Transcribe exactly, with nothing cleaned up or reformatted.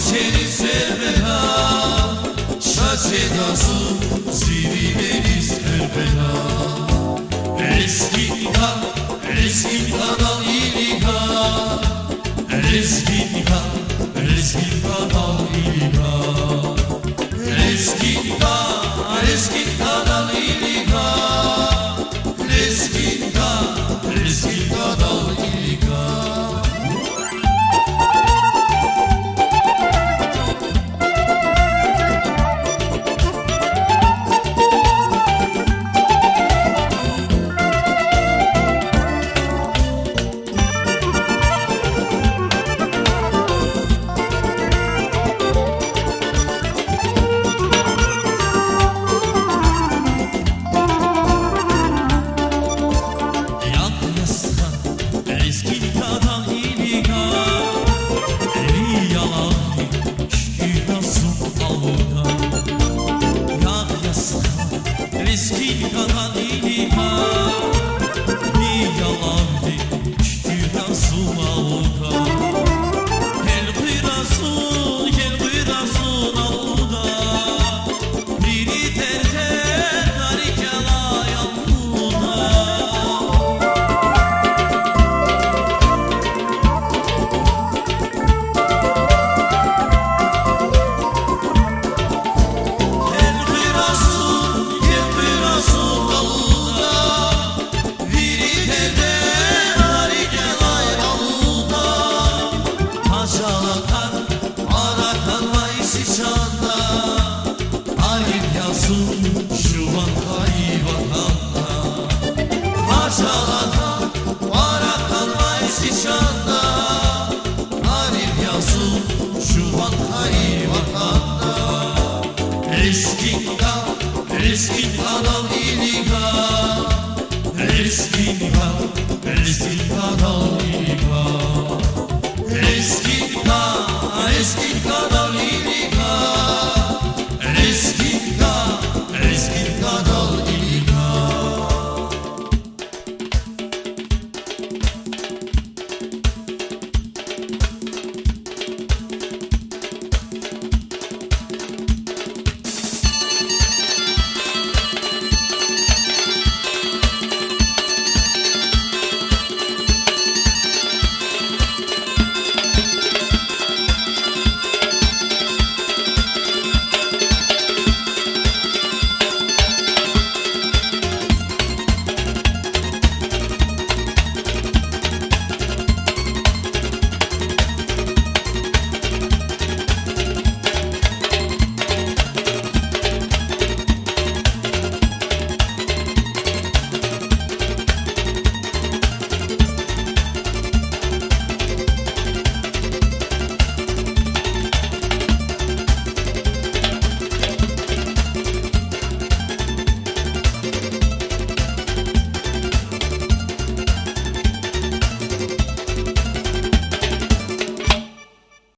Сери сервера, ша седазу зи вилериз хъвер къведа. Лезгинка, лезгинкадал илига, лезгинка, лезгинкадал илига. Лезгинка, лезгинкадал илига, лезгинка, лезгинкадал илига. Ягъ, я стха, лезгинкадал илига, ви ялавди чуькьуьрна зун алуда. Ягъ, я стха, лезгинкадал илига, ви ялавди чуькьуьрна зун алуда. Гелкъуьра зун, гелкъуьра зун алуда. Вири дердер дари кӀелай алуда. Гелкъуьра зун, гелкъуьра зун алуда. Вири дердер дари кӀелай алуда. Хажалатар пара хьанвай зи чанда, гьариб я зун жуван хайи ватанда. Хажалатар пара хьанвай зи чанда, гьариб я зун жуван хайи